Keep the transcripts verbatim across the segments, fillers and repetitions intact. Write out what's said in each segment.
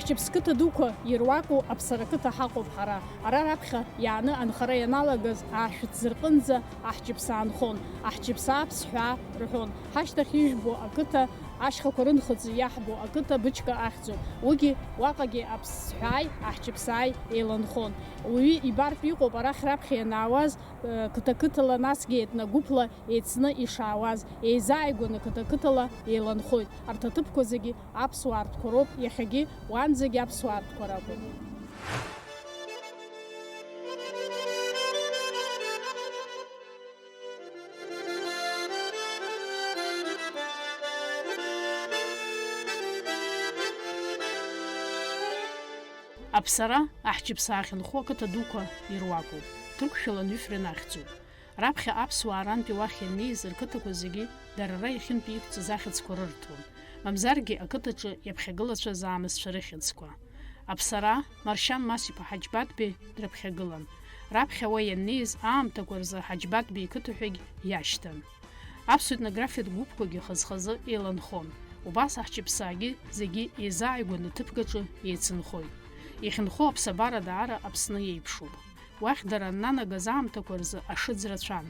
Ҳаҳҷыԥс қыҭа дуқәа ируаку Аԥсара қыҭа ҳаҟоуп ҳара. Ара раԥхьа иааны анхара ианалагаз, аашәҭ зырҟынӡа аҳҷыԥс аанхон. Аҳҷыԥс ааԥс ҳәа рҳәон. Ҳашьҭахь ижәбо ақыҭа, ашьхақәа рынхыҵ иаҳбо ақыҭа Бычка ахьӡуп. Уигьы уаҟагьы аԥсҳәааи аҳҷыԥсааи еиланхон. Уаҩы ибартә иҟоуп арахь раԥхьа ианаауаз, э, қыҭа-қыҭала, насгьы етногәыԥла еицны ишаауаз, еизааигәаны қыҭа-қыҭала еиланхоит. Арҭ аҭыԥқәа зегьы аԥсуаа ртәқәа роуп, иахьагьы уанӡагьы аԥсуаа ртәқәа ракәын. Аԥсара, аҳҷыԥсаа ахьынхо ақыҭа дуқәа ируакуп, ҭырқәшәала Нуифрен ахьӡуп. Раԥхьа аԥсуаа арантәи уахь ианнеиз, рқыҭақәа зегьы дара ара иахьынтәеиқәҵаз ахьӡқәа рырҭон, мамзаргьы ақыҭаҿы иаԥхьагылацәаз аамысцәа рыхьӡқәа. Аԥсара, Маршьан Масиԥа Ҳаџьбатбеи дрыԥхьагылан. Раԥхьа уа ианнеиз аамҭақәа рзы Ҳаџьбатбеи иқыҭа ҳәагь иашьҭан. Аԥсуа етнографиатә гәыԥқәагьы хаз-хазы еиланхон. Убас аҳҷыԥсаагьы зегьы еизааигәаны ҭыԥк аҿы еицынхоит. Иахьынхо аԥсабара даара Аԥсны иеиԥшуп. Уахь дара аннанагаз аамҭақәа рзы ашыӡ рацәан.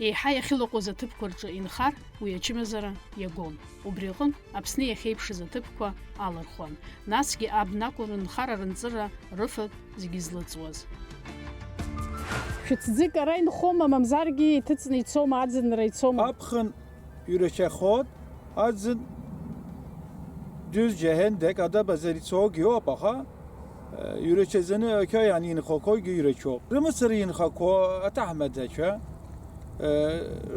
Еиҳа иахьылаҟәыз аҭыԥқәа рҿы инхар, уи ачымазара иагон. Убри аҟынтә Аԥсны иахьеиԥшыз аҭыԥқәа алырхуан. Насгьы абна акәын рынхара-рынҵыра рыфатә зегьы злыҵуаз. Шәыҭӡык ара инхома, мамзаргьы иҭыҵны ицома, аӡынра ицома? Аԥхын иурачахот, аӡын дәыз џьаҳендек адабазар ицогьы иоуп, аха, э, иурачаӡаны ақьо ианинхақәогьы иурачоуп. Рымацара инхақәо аҭаҳмадацәа, э,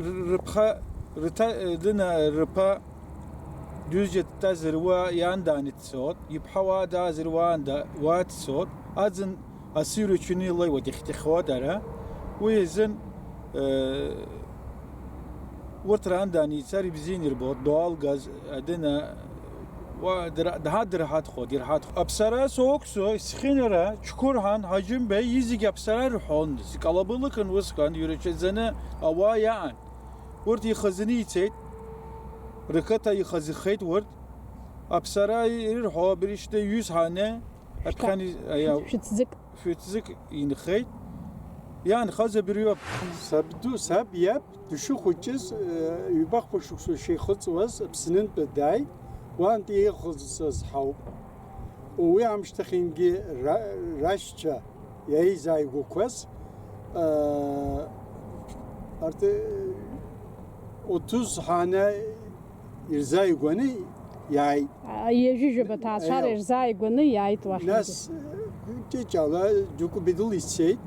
р-, рыԥха, рыҭа-, э, дына, рыԥа дәыз џьа дҭазар уа иандааны дцот, иԥҳа уа даазар уаанда-, уа дцот, аӡын Асы иручыны илеиуа дихьҭихьуа дара. Уи азын, э, урҭ раан даницар ибзиан ирбот, дуалгаз, адына, уа, дра-, дҳа-, дырҳаҭхо, дирҳаҭхо. Аԥсара соуксо, схьынра, Чқәырҳан, Ҳаџьымбеи, изегь аԥсара рҳәон. Зкалабылықын усҟан, иручаӡаны ауаа иаан. Урҭ ихазыны ицеит, рқыҭа ихазыхеит урҭ. Аԥсара ирҳәо, абри шьҭа ҩызҳаны, Шәҭ-, Аԥхьан из-, аиау. Шәыҭӡык. Шәыҭӡык инхеит. Иаанхаз абыржәоуп. Сабду, саб иаб дышхәыҷыз, э, ҩбахәа шықәса шихыҵуаз Аԥснынтәи дааит, уантәи иахыҵыз ҳауп. Уи амшьҭахьынгьы ра-, рашьцәа иаизааигәақәаз, э, арҭ, э, отыз ҳаны ирзааигәаны иааит. А, ҩажәижәаба ҭаацәара Аиау. Ирзааигәаны иааит уахьгьы. Нас, э, Ҷыҷала Џьукубидул ицеит,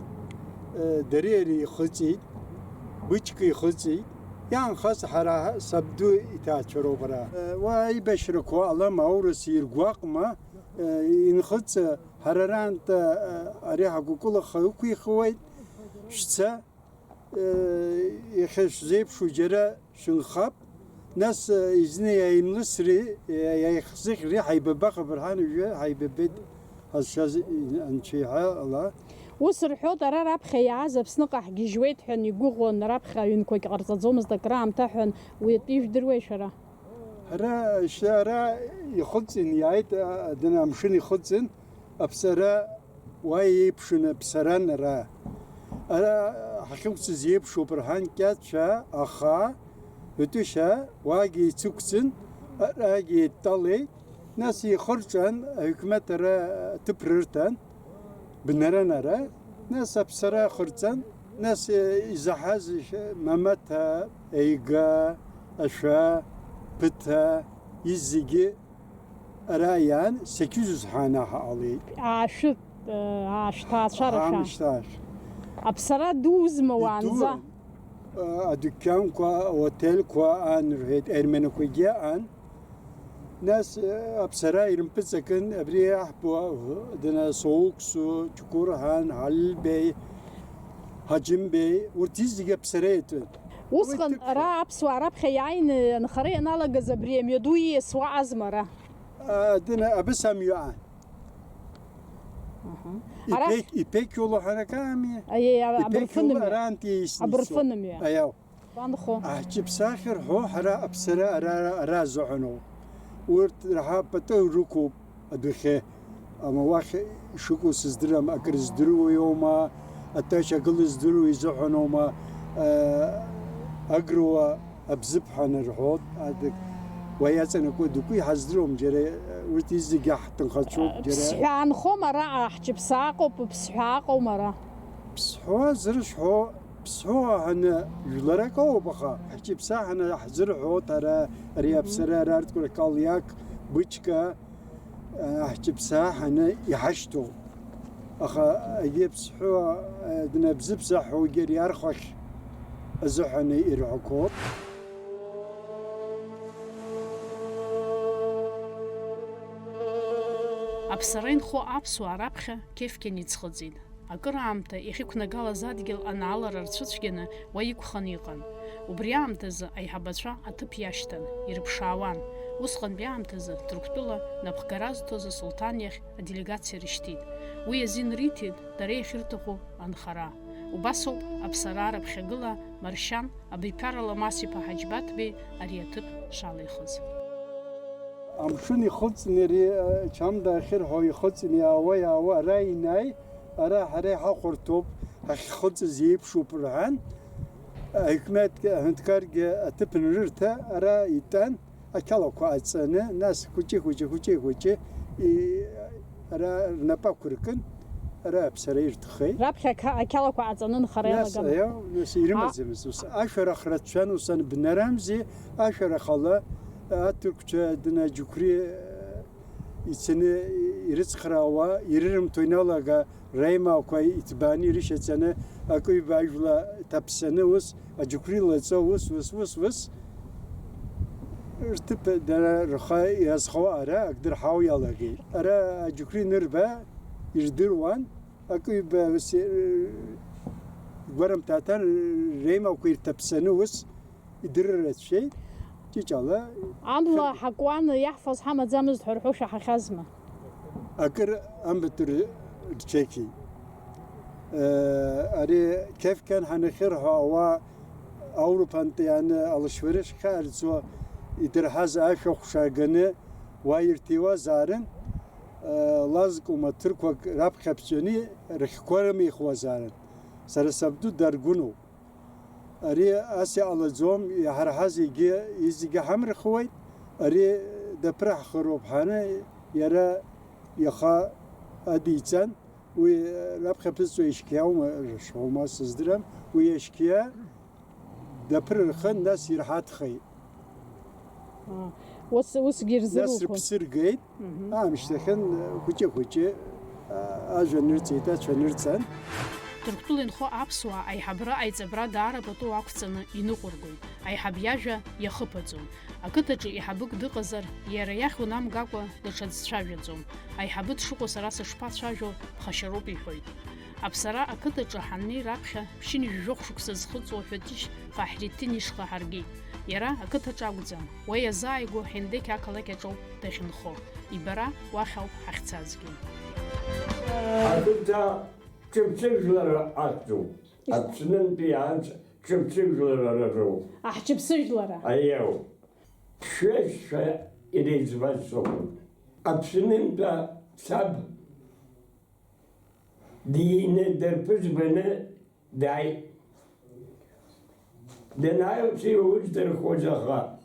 э, Дариа ихыҵит, Бычка ихыҵит, иаанхаз ҳара сабду иҭаацәароуп ара. Э, уа аибашьрақәа алам аурыс иргәаҟма, э, инхыҵ, э, ҳара раантә, э, ари ҳагәыкылаха ықәихуеит, шәца, Иахьа шәзеиԥшу џьара шәынхап, нас, изны иааимлысри, иааихсыӷьри, ҳаибабахап рҳәан, уажәы ҳаибабеит ҳазшаз анцәа иҳәа ала. Ус рҳәоит, ара раԥхьа иааз Аԥсныҟа ҳгьежьуеит ҳәа игәыӷуан, раԥхьа аҩнқәагь ҟарҵаӡомызт акраамҭа ҳәан, уи атәы ижәдыруеи шәара? Ара, ара ихыҵын, иааит, а, дана амшын ихыҵын, аԥсара Уа еиԥшын аԥсаран ара. Ара ҳахьықәҵыз еиԥшуп рҳәан, Кьацәа, аха, Ҳәатәышьа, уаагьы ицықәҵын, арагьы еидтәалеит, нас ихырҿан, аҳәқьмаҭ ара аҭыԥ рырҭан, бнаран ара, нас аԥсара ахырҵан, нас, э, изаҳаз ишь-, Мамаҭа, Еига, Ашәа, Ԥыҭа, изегьы Ара иан сақьызуз ҳанаҳа ҟалеит. Аашәы, э, аашәҭаацәара шәа. Аамышьҭахь. Аԥсара дуузма уаанӡа? Идуу, э, адәқьанқәа, аотелқәа аан рҳәеит, аерменақәагьы аан. Нас, э, аԥсара ирымпыҵакын, абри иаҳбо, дана Соуксу, Чкурҳан, Ҳалилбеи, Ҳаџьымбеи, урҭ зегьы аԥсара иатәын. Усҟан уи ҭыԥ ара аԥсуаа раԥхьа иааины анхара ианалагаз абри амҩаду ииасуа азма ара? А, дына, абыс амҩа аан. Аҳа. Арахь Ипек-, ипекиуло ҳаракаами. Аиеи, а-, Ипекиуло абырфын мҩа. Арантәи иснеицо. Абырфын мҩа. Аиау. Банхо. Аҳҷыԥсахьа рҳәо ҳара аԥсара ара, ара, ара азыҳәаноуп. Урҭ раҳа пату рықәуп адәахьы. Ама уахь ишыҟоу сыздырам, акыр здыруа иоума, атәашьа гылаз здыруа изыҳәаноума, э, агыруа абзыԥҳаны рҳәоит, адык уа иаҵанакуа дукәи ҳаздыруам, џьара, э, урҭ зегьы ҳҭынхацәоуп, џьара. Ԥсҳәа аанхома араҟа, ҳҷыԥсааҟоуп, ԥсҳәааҟоума ара? Ԥсҳәа зыршәҳәо, ԥсҳәа ҳаны жәларак ауп, аха ҳҷыԥсаа ҳаны ҳзырҳәоит ара, ари Мгм. Аԥсара, ара арҭқәа ркалиак, бычка, ҳҷыԥсаа ҳаны иҳашьҭоу. Аха егьи ԥсҳәы, днабзыԥсаҳәогьы ари архәахь азыҳәаны ирҳәақәоуп. Аԥсара инхо аԥсуаа раԥхьа Кефкен иӡхыҵит. Акыраамҭа иахьықәнагалаз адгьыл анаалара рцәыцәгьаны уа иқәханы иҟан. Убри аамҭазы аиҳабацәа аҭыԥ иашьҭан, ирыԥшаауан. Усҟантәи аамҭазы Ҭырқәтәыла напхгара зҭоз асулҭан иахь аделегациа рышьҭит. Уи азин риҭеит дара иахьырҭаху анхара. Убасоуп аԥсараа рыԥхьагыла Маршьан Абиԥара Ламас-иԥа Ҳаџьбаҭбеи ари аҭыԥ шалихыз. Амшын ихыҵны ари, ачамда ахьырҳәо ихыҵны иаауа, иаауа, ара инааи, ара ҳара иҳахәарҭоуп, ҳахьхыҵыз еиԥшуп рҳәан, аҳәынҭқаргьы аҭыԥ анрырҭа, ара итәан, ақьалақәа аҵаны, нас хәыҷы-хәыҷы, хәыҷы-хәыҷы, и-, ара рнапы ақәыркын, ара аԥсара ирҭахеит. Раԥхьа ақа-, ақьалақәа аҵаны нхара иалагама? Нас, аио, нас ирымаӡамызт, ус, ашәарах рацәан, ус анбнарамзи, ашәарах ала, аҭырқәцәа днаџьықәри, ицаны ирыцхраауа, ирырымҭо иналага, раимаақәа иҭбааны ирышьаҵаны, акыҩба ажәла ҭаԥсаны, ус, аџьықәри лаҵо, ус, ус, ус, ус, рҭыԥ дара рхы иазхо ара ак дырҳау иалагеит. Ара аџьықәри нырба ирдыруан, акыҩба ус, гәарымҭаҭан реимаақәа ирҭаԥсаны, ус, идырыр рацәеит, ҷыҷала. Амла ҳакуан, иаҳфаз ҳамаӡамызт ҳәа рҳәо шәаҳахьазма? Акыр амбатәы рчеки. Э, ари Кефкен ҳанахьырҳәо ауаа Аурупантәи иааны алашьварыш хьаарҵуа идырҳаз ашәахә шааганы уа ирҭиуазаарын, э, лазкума ҭырқәак раԥхьа ԥҵәаны рыхьқәа рымихуазаарын. Сара сабду даргәыноуп. Ари ас иҟалаӡом, иҳарҳаз егьи изегьы ҳамырхуеит, ари даԥырҳхыроуп ҳәаны иара иаха адиҵан, уи раԥхьа ԥызҵәо ишьқьиаума, ршоума сыздырам, уи иашьқьиа даԥырырхын, нас ирҳаҭхеит. Ус, усгьы рзыруқәа. Нас рыԥсы ргеит. Мгм. Аамышьҭахьын, хәыҷы-хәыҷы, а, ажәа нырҵеит, ацәа нырҵан. Ҭырқәтәыла инхо аԥсуаа аиҳабра аиҵабра даара пату ақәҵаны иныҟәыргоит, аиҳаб иажәа иахыԥаӡом. Ақыҭаҿы еиҳабык дыҟазар, иара иахь унамгакәа даҽа дцәажәаӡом. Аиҳабы дшыҟоу сара сышԥацәажәо, ԥхашьароуп иҳәоит. Аԥсара ақыҭаҿы ҳаннеи раԥхьа ԥшьынҩажәи жәохә шықәса зхыҵуа Ҳәатишь Фаҳреттин ишҟа ҳаргеит. Иара ақыҭаҿы акәӡам, уа иазааигәоу Ҳендеқь ақалақь аҿоуп дахьынхо. Ибара уахь ауп ҳахьцазгьы. Ақыҭа ҿыбҭыжәлара ахьӡуп. Аԥснынтәи анс ҿыбҭыжәлара рыроуп. Аҳ, ҿыбҭыжәлара. Аиеу. Ԥшьҩышьцәа иреиҵбаз сыҟоуп. Аԥснынтәа саб дины дырԥызбаны дааит. Данааи, уи уздырхуаз аха,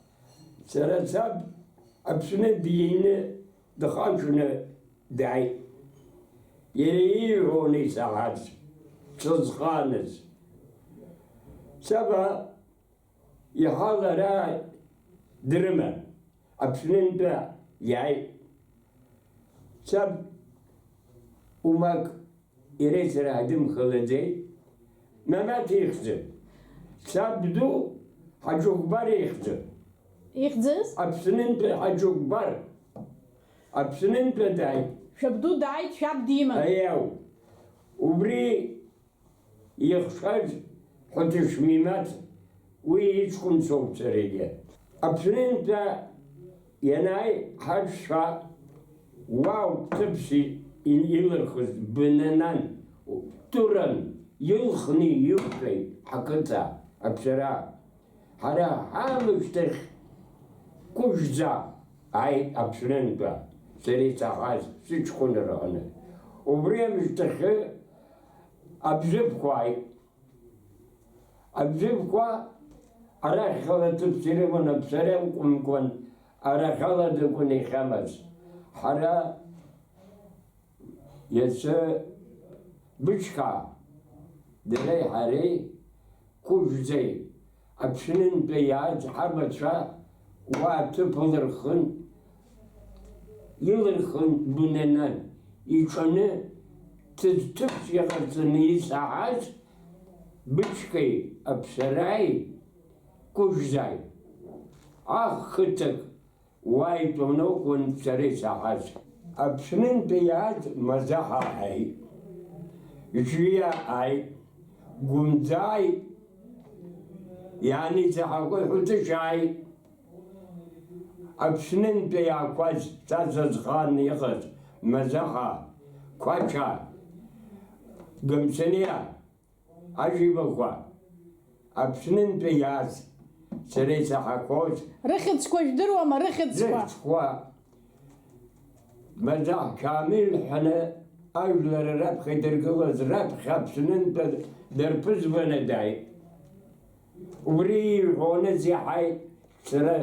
сара саб Аԥсны дины дхәаҽны дааит. Иара ииҳәон исаҳац, сызханыз. Саба иаҳа лара дрыман, Аԥснынтәа иааит. Саб умак иреицара ҳадымхалаӡеит. Мамаҭ ихьӡын. Сабду Ҳаџьыхәбар ихьӡын. Ихьӡыз? Аԥснынтәи Ҳаџьыхәбар. Аԥснынтәи дааит. Шәабду дааит, шәаб диман. Аиау. Убри ихшаз Ҳәаҭышмимаҭ, уи иҷкәын соуп саргьы. Аԥснынтәа ианааи ҳаҿцәа, уа уԥҭыԥси илырхыз бнанан, туран, илхны иқәтәеит ҳақыҭа аԥсара. Ҳара ҳаамышьҭахь Кәыжәӡа ааит Аԥснынтәа. Сара исаҳаз сыҷкәынра аҟны. Убри амышьҭахьы абжьыԥқәа ааит. Абжьыԥқәа арахьала ҭыԥс ирыман, Аԥсра иакәымкәан, арахьала дакәын иахьамаз. Ҳара иацы Бычқаа, дареи ҳареи, Кәыжәӡеи, Аԥснынтәи иааз ҳабацәа уа аҭыԥ лырхын, илырхын дуненан, иҿаны ҭыӡ-ҭыԥс иҟарҵаны исаҳаз Бычқаи Аԥсараи Кәыжәӡаи. Аҳ, қыҭак уа итәаны акәын сара исаҳаз. Аԥснынтәи иааз Мазаҳа ааит, Џьиа ааит, Гәымӡа ааит, иаанеизаҳақәа Ҳәыҵышьа ааит. Аԥснынтәи иаақәаз, са сызхааны иҟаз Мазаҳа, Қәача, Гамсаниа, Ажәибақәа, Аԥснынтәи иааз, сара исаҳақәоз, Рыхьӡқәа жәдыруама, рыхьӡқәа? Рыхьӡқәа, Мазаҳ Камил ҳәаны ажәлар раԥхьа идыргылаз, раԥхьа Аԥснынтәи дырԥызбаны дааит. Убри иҳәоныз иаҳаит, сара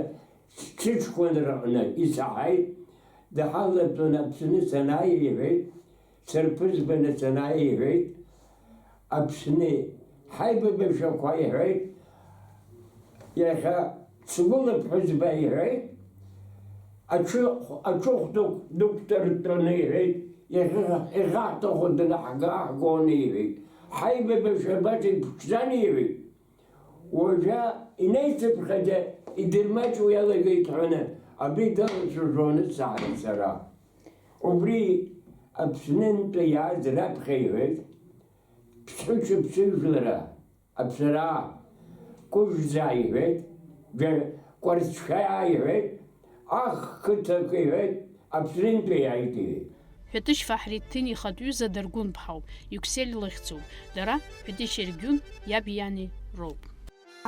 сыҷкәынраҟны исаҳаит, дҳалатәан Аԥсны санааи иҳәеит, сырԥызбаны санааи иҳәеит, Аԥсны ҳаибабашьақәа иҳәеит, иахьа сгәыла ԥҳәызба иҳәеит, аҽы-, аҽыхә дықә-, дықәтыртәаны иҳәеит, иахьа, иахьаҳҭаху днаҳга-, ҳгоны иҳәеит, ҳаибабашьа абас иԥшӡан иҳәеит. Уажәы инеицыԥхьаӡа идырмаҷуа иалагеит ҳәаны, абри далацәажәоны саҳаит сара. Убри Аԥснынтәи иааз раԥхьа иҳәеит, Ԥсҳәыча ԥсыжәлара, Аԥсараа, Кәыжәӡа иҳәеит, Џьа-, Кәарцхаа иҳәеит, Аҳ, қыҭак иҳәеит, Аԥснынтәи иааит иҳәеит. Ҳәатышь Фаҳридҭин ихатә ҩыза Даргәынԥҳауп, Иуксель лыхьӡуп. Дара, Ҳәатышь Ергьун, иаби иани роуп.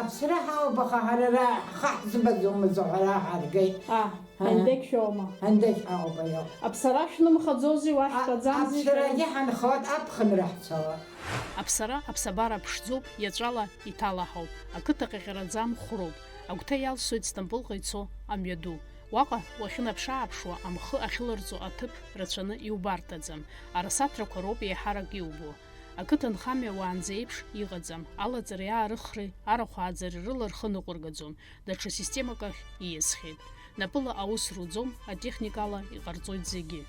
Аԥсра ҳауп, аха ҳара ара ҳхы ҳзыбаӡомызт ҳәа ҳаргеит. А, Ҳа. Ҳандеқь шәоума? Ҳандеқь ҳауп, аиоу. Аԥсара шәнымхаӡози, уа А-, шәтәаӡамзи? Аԥсарагьы ҳанхауеит, аԥхынра ҳцауеит. Аԥсара аԥсабара ԥшӡоуп, иаҵәала иҭалаҳауп, ақыҭа ҟьаҟьараӡа амхроуп, агәҭа иалсуеит Сҭампылҟа ицо амҩаду. Уаҟа уахьынаԥш-ааԥшуа, амхы ахьыларҵо аҭыԥ рацәаны иубарҭаӡам, арасаҭрақәа роуп еиҳарак иубо. Ақыҭанхамҩа уаанӡа еиԥш иҟаӡам, алаҵареи аарыхреи, арахә ааӡареи рыла рхы ныҟәыргаӡом, даҽа системак ахь ииасхьеит. Напыла аус руӡом, атехникала иҟарҵоит зегьы.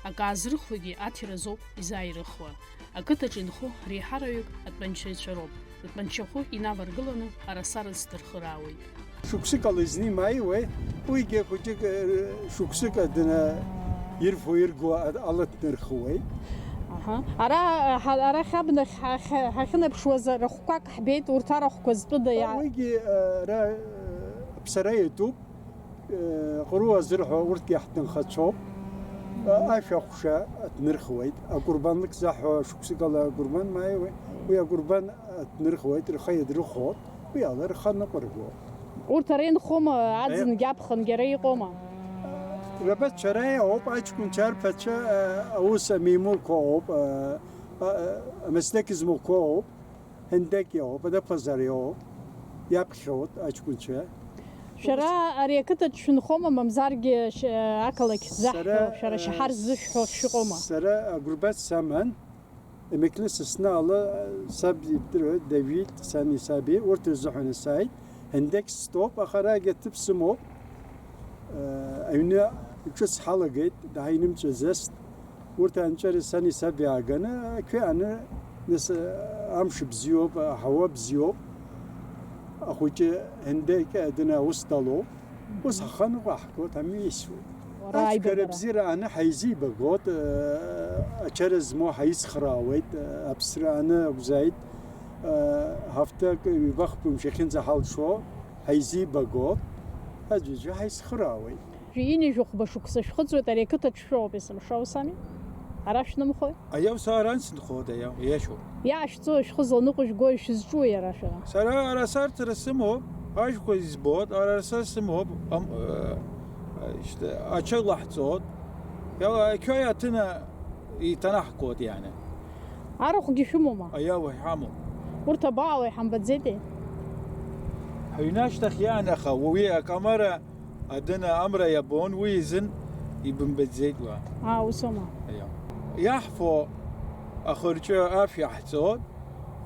Акы аазрыхуагьы аҭира азоуп изааирыхуа. Ақыҭаҿ инхо реиҳараҩык атәанчаҩцәа роуп. Ртәанчахәы инаваргыланы араса рыцдырхыраауеит. Шықәсыкала изнимааиуеи, уигьы хәыҷык, э, шықәсык адына ирфо-ирго а-, ала днырхуеит. Аҳа. Ара, ҳа-, арахь абнахь ҳахь-, ҳахьынаԥшуаз рахәқәак ҳбеит, урҭ арахәқәа зтәыда иа- Уигьы, э, ара, э, аԥсара иатәуп. Ҟару азырҳәо урҭгьы ҳҭынхацәоуп. Ашәахәша аҭнырхуеит. Акәырбанлык заҳәо шықәсыкала акәырбан маиуеит. Уи акәырбан аҭнырхуеит, рхы иадрыхәоит. Уи ала рхы аныҟәырго. Урҭ ара инхома, аӡынгьы аԥхынгьы ара иҟоума? Рабацәа ара иҟоуп, аҷкәынцәа, арԥацәа, аус амеимурқәа ыҟоуп, амасдеқь змоуқәа ыҟоуп. Ҳендеқь иоуп, адаԥазар иоуп, иаԥхьоит аҷкәынцәа. Шәара ари ақыҭаҿ шәынхома, мамзаргьы ш-, ақалақь ззаҳҳәо, шәара шьаҳар ззышәҳәо шәыҟоума? Сара агәырбац саман, Емеклы Сосна ала, саб ибдыруеит, Давид, сани саби, урҭ рзыҳәан сааит. Ҳендеқь стәоуп, аха арагь аҭыԥ сымоуп. Аҩны ҿыц ҳалагеит, дааинымҵәаӡацт. Урҭ анҵәара сани саби ааганы, ақәиааны, нас, амш бзиоуп, аҳауа бзиоуп. Ахәыҷы Ҳендеқь адына аус далоуп. Ус ҳхы ныҟәаҳгоит, ҳамҩасуеит. Уара аибабара. Аҷкәынцәа бзиара аны ҳаизибагоит, ачара змоу ҳаицхраауеит, аԥсра аны акәзааит, ҳафҭак ҩба-хԥа мшьахьынӡа ҳалшо ҳаизибагоит, аӡәаӡәы ҳаицхраауеит. Ҩажәи ҩажәи хәба шықәса шәхыҵуеит, ари ақыҭаҿ шәоуп, есымша, ус ами? Ара шәнымхои? Аиау, сара арантә сынхоит, аиау, иашоуп. Иаашәҵои, шәхы зланыҟәыжәгои, шәызҿуи ара шәара? Сара арасарҭара сымоуп, ажәқәа избоит, араса сымоуп, ам-, э, ишьҭа-, ача лаҳҵоит, Иала, ақьои аҭына иҭанаҳкуеит, иааны. Арахәгьы шәымоума? Аиаҳа, иҳамоуп. Урҭ абаауеи, ҳамбаӡеитеи? Ҳаҩны ашьҭахь иаан, аха уи акамара адына амра иабон, уи изын ибымбаӡеит уа. Аа, усоума? Аиаҳа. Иаҳфо ахырҿы ашә иаҳҵоит,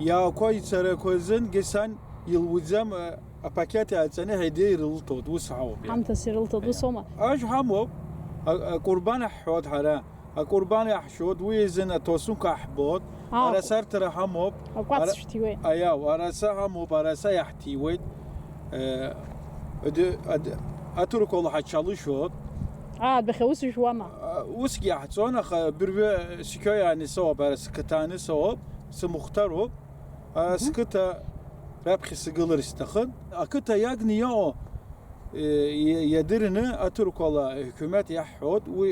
иаақәа ицарақәа зынгьы сан илуӡам, апакет иааҵаны ҳәа идеи ирылҭоит, ус ҳауп, иа. Ҳамҭас ирылҭоит, ус аума? Ажә ҳамоуп, а-, акәырбан ҳҳәоит ҳара, акәырбан иаҳшьоит, уи изын аҭоусынқәа ҳбоит, Аа, арасарҭара ҳамоуп, акәац ара-, шәҭиуеит. Аиау, араса ҳамоуп, араса иаҳҭиуеит. Э, ад-, ад-, аҭырқәа лаҳачалышьоит. Аа, адәахьы аус жәуама? А, усгьы иаҳҵон, аха бырҩы сқьои аанысоуп, ара сқыҭа аанысоуп, сымухтароуп. Ара Мгм. Сқыҭа раԥхьа сгылар сҭахын. Ақыҭа иагны иҟоу, э, иа-, иадырны аҭырқәа ла ҳәа иаҳҳәоит, уи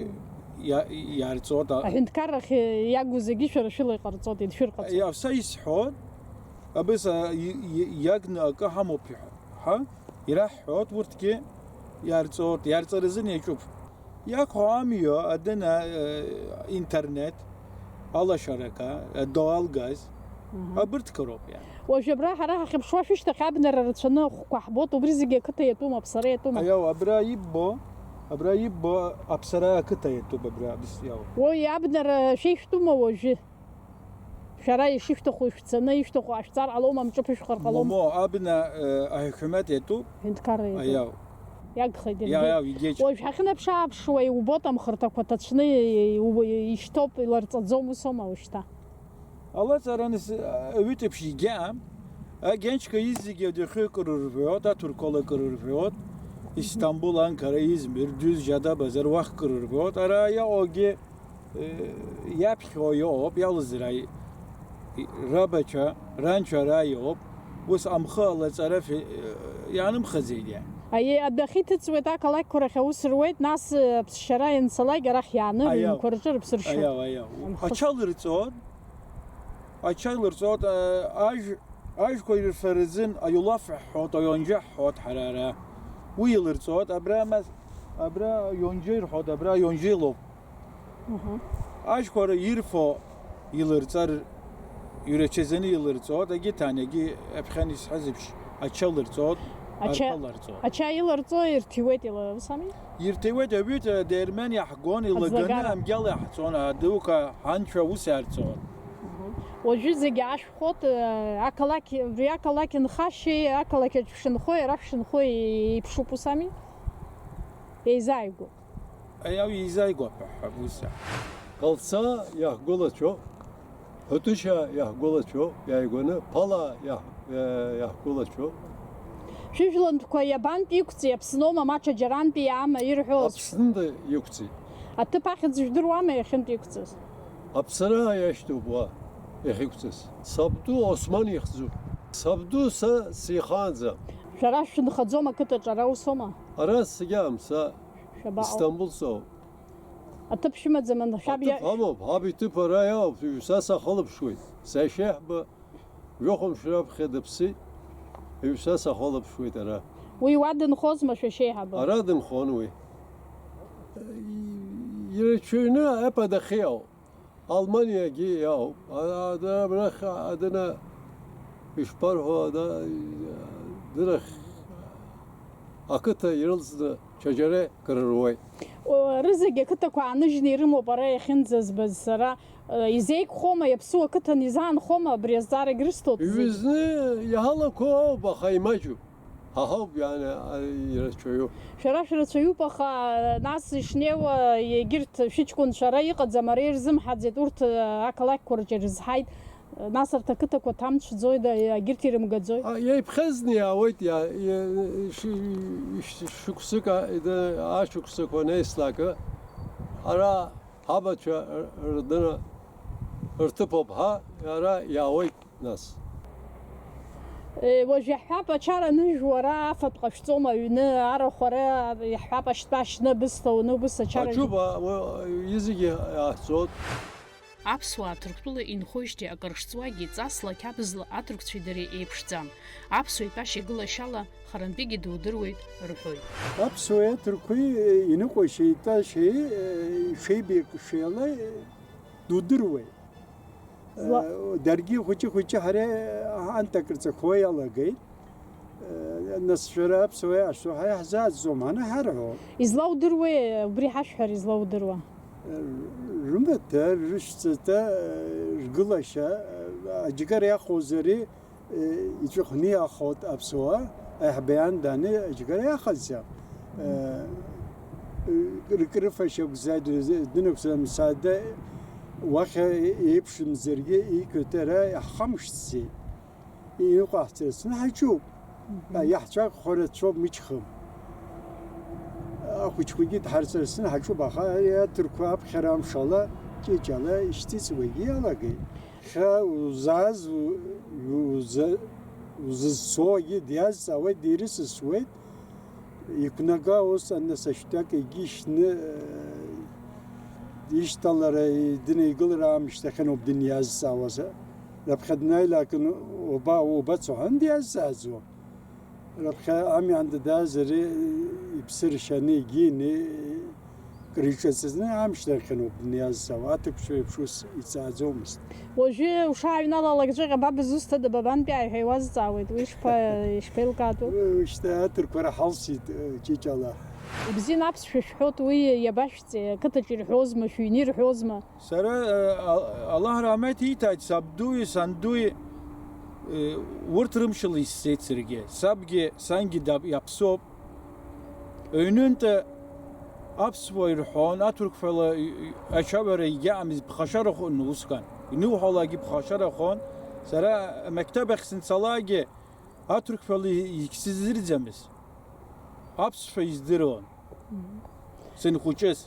иа-, иаарҵоит, а- Аҳәынҭқаррахь иагу зегьы шәара шәыла иҟарҵоит, идшәырҟаҵоит. Иа-, са исҳәоит, абыс, а, и-, и-, иагны акы ҳамоуп иҳәа-, ҳәа ираҳҳәоит, урҭгьы иаарҵоит, иаарҵаразын иаҿуп. Иақәхо амҩа, адына, э, интернет, алашарақәа, э, дуал газ, Мгм. Абырҭқәа роуп, иа. Уажә абра ҳара ҳахьыԥшуа шәышьҭахь абнара рацәаны ахәқәа ҳбоит, убри зегьы ақыҭа иатәума, аԥсара иатәума? Аиау, абра иббо, абра иббо аԥсара ақыҭа иатәуп, абра абыс иау. Уи абнара шәеишәтәума уажәы? Шәара ишышәҭаху ишәцаны, ишәҭаху ҟашәҵар ҟалома, амҿы ԥышәхар ҟалома? Момо, абна, э, аҳәқьамет иатәуп. Ҳәынҭқарра иатәуп. Аиау. Иагхеит, Иа-, иаргеит. Иау, игеит. Уажә ҳахьынаԥшы ааԥшуа иубоит амхырҭақәа ҭацәны, и-, и-, ишьҭоуп, иларҵаӡом, ус аума уажәшьҭа? Алаҵара аныс-, аҩытә еиԥш егьаам. Агенчка изегьы адәахьы акыр ржәуеит, аҭырқәала акыр ржәуеит. Истамбул, Анкара, Измир, Дюз, Џьада, Базар, уахь кыр ржәуеит. Ара иаҟоугьы, э, иаԥхьо иоуп, иалызра и-, и-, рабацәа, ранцәа ара иоуп. Ус амхы алаҵара фе-, э, иаанымхаӡеит иа. Аиеи, адәахьы иҭыҵуеит, ақалақьқәа рахь аус руеит, нас, э, аԥсшьара ианцалак арахь иааны, Аиау. Рыҩнқәа рҿы рыԥсы ршьоит. Аиау, аиау. Амхы. Ача лырҵон. Ача илырҵоит, а, ажә-, ажәқәа ирфаразын, аиулаф ҳҳәоит, аионџьа ҳҳәоит ҳара ара. Уи илырҵоит, абра мас-, абра ионџьа ирҳәоит, абра ионџьа илоуп. Мгм. Ажәқәа ра-, ирфо илырҵар, ирацәаӡаны илырҵоит, егьи ҭан, егьи аԥхьан исҳәаз еиԥш, ача лырҵоит, Ача, арԥа ларҵоит. Ача илырҵо ирҭиуеит, ила-, ус ами? Ирҭиуеит, аҩыџьа, а, дермен иаҳгон, илаганы Аӡлагара. Амгьал иаҳҵон, адуқәа ҳанцәа ус иарҵон. Уажәы зегьы ашәхәоит, э, ақалақь, абри ақалақь нхашьеи, ақалақь аҿы шәынхои, ара шәшынхои еиԥшуп, ус ами? Еизааигәоуп. Аиау еизааигәоуп ҳәа ус. Ҟалца иаҳгәылацәоуп, Ҳәатәышьа иаҳгәылацәоуп, иааигәаны, Ԥала иаҳ-, иа-, иаҳгәылацәоуп. Шәыжәлантәқәа иабантә иқәҵи, Аԥсноума, ма ҽаџьарантәи иаама ирҳәоз? Аԥснынтәи иқәҵит. Аҭыԥ ахьӡ жәдыруама иахьынтә иқәҵыз? Аԥсра иашьҭоуп уа иахьықәҵыз. Сабду Осман ихьӡуп. Сабду са сихаанӡа. Шәара шәынхаӡом ақыҭаҿы, ара усоума? Ара сгьаам, са Шәабаҟоу? Истамбул соуп. Аҭыԥ шәымаӡам, анцәа Аҭыԥ иа- амоуп, ҳаб иҭыԥ ара иауп, ҩ-са сахылаԥшуеит. Сашьеиҳабы Жәохәымш раԥхьа дыԥсит, ҩ-са сахылаԥшуеит ара. Уи уа дынхозма, шәашьеиҳабы? Ара дынхон уи. Ирацәаҩны апа дахьиау, Алманиагьы иауп. А, а, да, абрахь, адына, ишԥарҳәо, ада, дырахь ақыҭа ирылҵны ҽаџьара кыр руеит. О, рызегь ақыҭақәа ааныжьны ирымоуп ара иахьынӡазбаз сара. Э, изеиқәхома, иаԥсуа қыҭан изаанхома, абри азҵаарагь рысҭоит зегь. Иҩызны иҳалақәоу ауп, аха имаҷуп. Ҳа ҳауп, иааны, а, ирацәаҩу. Шәара шәрацәаҩуп, аха, э, нас ишнеиуа, егьырҭ шәыҷкәынцәа ара иҟаӡам, ара ирзымҳаӡеит, урҭ, э, ақалақьқәа рҿы ирызҳаит. Нас арҭ ақыҭақәа ҭамцәӡои, да, егьырҭ ирымгаӡои? А, иеиԥхьазны иаауеит, иа-, иа-, ши-, ши-, шықәсык, а, ида-, ашықәсқәа анеислак, ара ҳабацәа р-, рдына рҭыԥоуп ҳа, ара иаауеит нас. Е, уажә иаҳҳәап, ачара аныжәуа ара афатә ҟашәҵом аҩны, арахә ара иаҳҳәап, ашьтәа ашьны абысҭа уны убыс ачара Аҿуп, а, уа, изегьы иаҳҵоит. Аԥсуаа Ҭырқәтәыла инхоижьҭеи акыр шҵуагьы ҵасла, қьабзла аҭырқәцәеи дареи еиԥшӡам. Аԥсуа итәашьа гылашьала харантәигьы дудыруеит рҳәоит. Аԥсуеи аҭырқәеи иныҟәашьеи итәашьеи шеибеикшеила дудыруеит. Даргьы хәыҷы-хәыҷы ҳара анҭ акырҵақәо иалагеит. Нас шәара аԥсуа иаашәо ҳара иаҳзааӡом ҳанаҳарҳәо. Излаудыруеи убри ҳашәҳәар излаудыруа? Рымаҭәа, рышәҵатәа, ргылашьа, аџьгара иахозари, иҵәахны иахоит аԥсуа, аиҳабы иан даны аџьгара иахазшәа. Ркрыфашьа акәзааит, дынақәсамсаада, уахь еиԥшымзаргьы иқьуатәара иаҳхамышҭӡеит. Иныҟаҳҵарц ҳаҿуп. Иаҳцәагхо рацәоуп, мычхым. Ахәыҷқәагьы дҳарҵарц ҳаҿуп, аха ари аҭырқәа аԥхьара амшала, ҷыҷала ишьҭыҵуагьы иалагеит. Иахьа узааз, узызцогьы диазҵаауеит, дирысысуеит. Иқәнага усҟан нас ашәҭак егьи шьны, ишьҭалара, дынеигылара аамышьҭахьаноуп дыниазҵаауаз. Раԥхьа днаилакын, уба, убацо ҳәа диазҵааӡо. Раԥхьа амҩан дадааӡар, иԥсы ршьаны егьины, кыр иҿаҵаны амшьҭахьаноуп дыниазҵаауа, аҭырқәцәа еиԥш ус иҵааӡомызт. Уажәы ушааҩналалак ҵәҟьа ба бызусҭада, бабантәиааи ҳәа иуазҵаауеит, уи шԥа, ишԥеилкаатәу? Уи шьҭа аҭырқәа раҳалсит, ҷыҷала. Ибзианы аԥсшәа шәҳәоит, уи иабашәҵеи, ақыҭаҿ ирҳәозма, шәыҩны ирҳәозма? Сара, э, Ал-, Аллаҳ раҳмеҭ ииҭааит, сабдуи, сандуи, э, урҭ рымшала исҵеит саргьы. Сабгьы, сангьы дап-, иаԥсоуп. Ҩнынтәа аԥсуа ирҳәон, аҭырқәфала ачавара егьаамыз ԥхашьарахон усҟан. Иныуҳәалакгьы ԥхашьарахон. Сара амектаб ахь санцалакгьы аҭырқәфала егьсыздырӡамыз. Аԥсшәа издыруан. Сынхәыҷыз.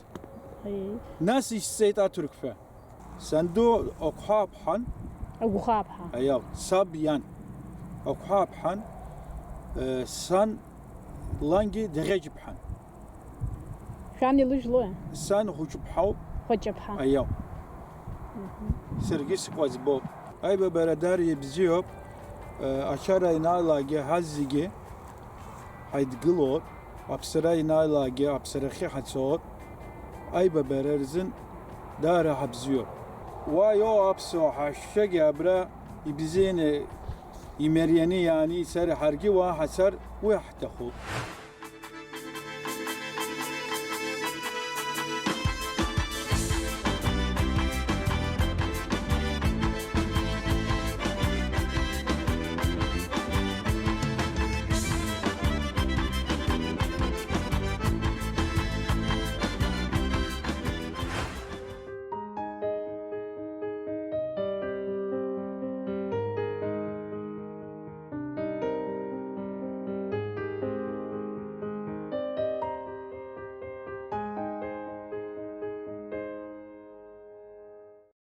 Аиеи. Нас исҵеит аҭырқәшәа. Санду Агәхаа ԥҳан. Агәхаа ԥҳа. Аиау, саб иан. Агәхаа ԥҳан, э, сан лангьы Даӷьаџь ԥҳан. Шәан илыжәлои? Сан хәыҷԥҳауп. Хәаҷаԥҳа. Аиау. Саргьы сыкәаӡбоуп. Аибабара даара ибзиоуп. Э, ачара ианаалаагьы ҳазегьы ҳаидгылоит, аԥсра ианаалаагьы аԥсрахьы ҳацоит, аибабара рзын даара ҳабзиоуп. Уа иоуа аԥсуаа ҳашьцәагьы абра ибзианы, имарианы иааны ицар, ҳаргьы уа ҳацар, уи ҳҭахуп.